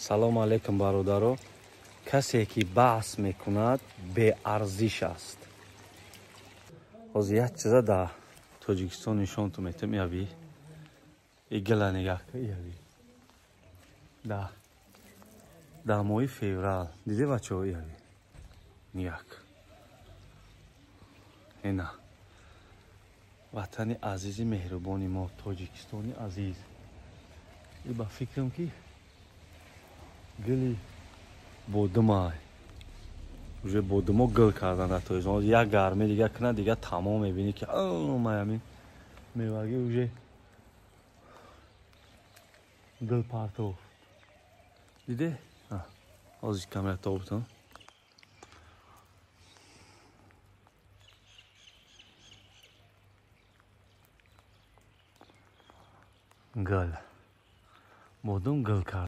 Салому алейкум, бародаро. Касе ки баҳс мекунад, беарзиш аст. Ҳозир як чиза дар Тоҷикистон нишонтон метам. Яви игила нигаҳ ка, яви дар моҳи феврал диде, бачаҳо, яви нигаҳ ка. Ина ватани азизи меҳрубони мо, Тоҷикистони азиз. И ба фикрам, ки гили бодумай, уже бодумо гил кардан дар Тоҷикистон. Як гарми дига кунад, дига тамом, мебинӣ, ки майамин мевагӣ уже гил партов. Диде, ҳозир камера тобутон. Гил бодум гил кард.